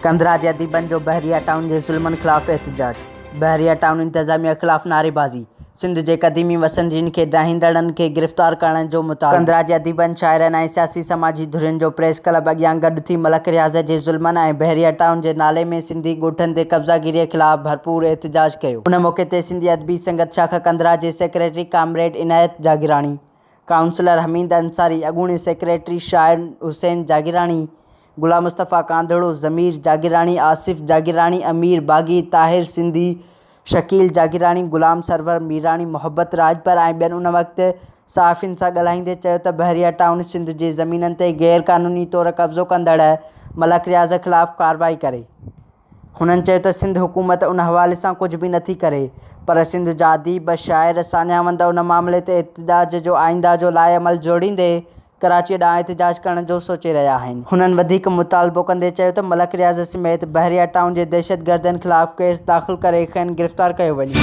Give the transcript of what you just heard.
ڪنڌرا جي اديبن جو بحريا ٽائون جي ظلمن خلاف احتجاج، بحريا ٽائون انتظاميا خلاف نعريبازي، سنڌ جي قديمي وسندين کي ڊاهيندڙن کي گرفتار ڪرڻ جو مطالبو. ڪنڌرا جي اديبن، شاعرن ۽ سياسي سماجي ڌرين جو پريس ڪلب اڳيان گڏ ٿي ملڪ رياض جي ظلمن ۽ بحريا ٽائون جي نالي ۾ سنڌي ڳوٺن تي قبضاگيري خلاف ڀرپور احتجاج ڪيو. ان موقعي تي سنڌي ادبي سنگت شاخ ڪنڌرا جي secretary comrade Inayat Jagirani, councillor Hameed Ansari, اڳوڻي سيڪريٽري شاعر حسين جاگيراڻي، غلام مصطفيٰ ڪانڌڙو، ضمير جاگيراڻي، آصف جاگيراڻي، امير باغي، طاهر سنڌي، شڪيل جاگيراڻي، غلام سرور ميراڻي، محبت راڄپر ۽ ٻين ان وقت صحافين سان ڳالهائيندي چيو ته بحريه ٽائون سنڌ جي زمينن تي غير قانوني طور قبضو ڪندڙ ملڪ رياض خلاف ڪارروائي ڪري. هنن چيو ته سنڌ حڪومت ان حوالي سان ڪجهه به نٿي ڪري پر سنڌ جا اديب، شاعر، ساڃاهه وند ان معاملي تي احتجاج جو آئنده جو لائحه عمل جوڙيندي ڪراچيء ڏانهن احتجاج ڪرڻ جو سوچي رهيا آهن. هنن وڌيڪ مطالبو ڪندي چيو ته ملڪ رياض سميت بحريا ٽائون جي دهشتگردن خلاف ڪيس داخل ڪري کين گرفتار ڪيو وڃي.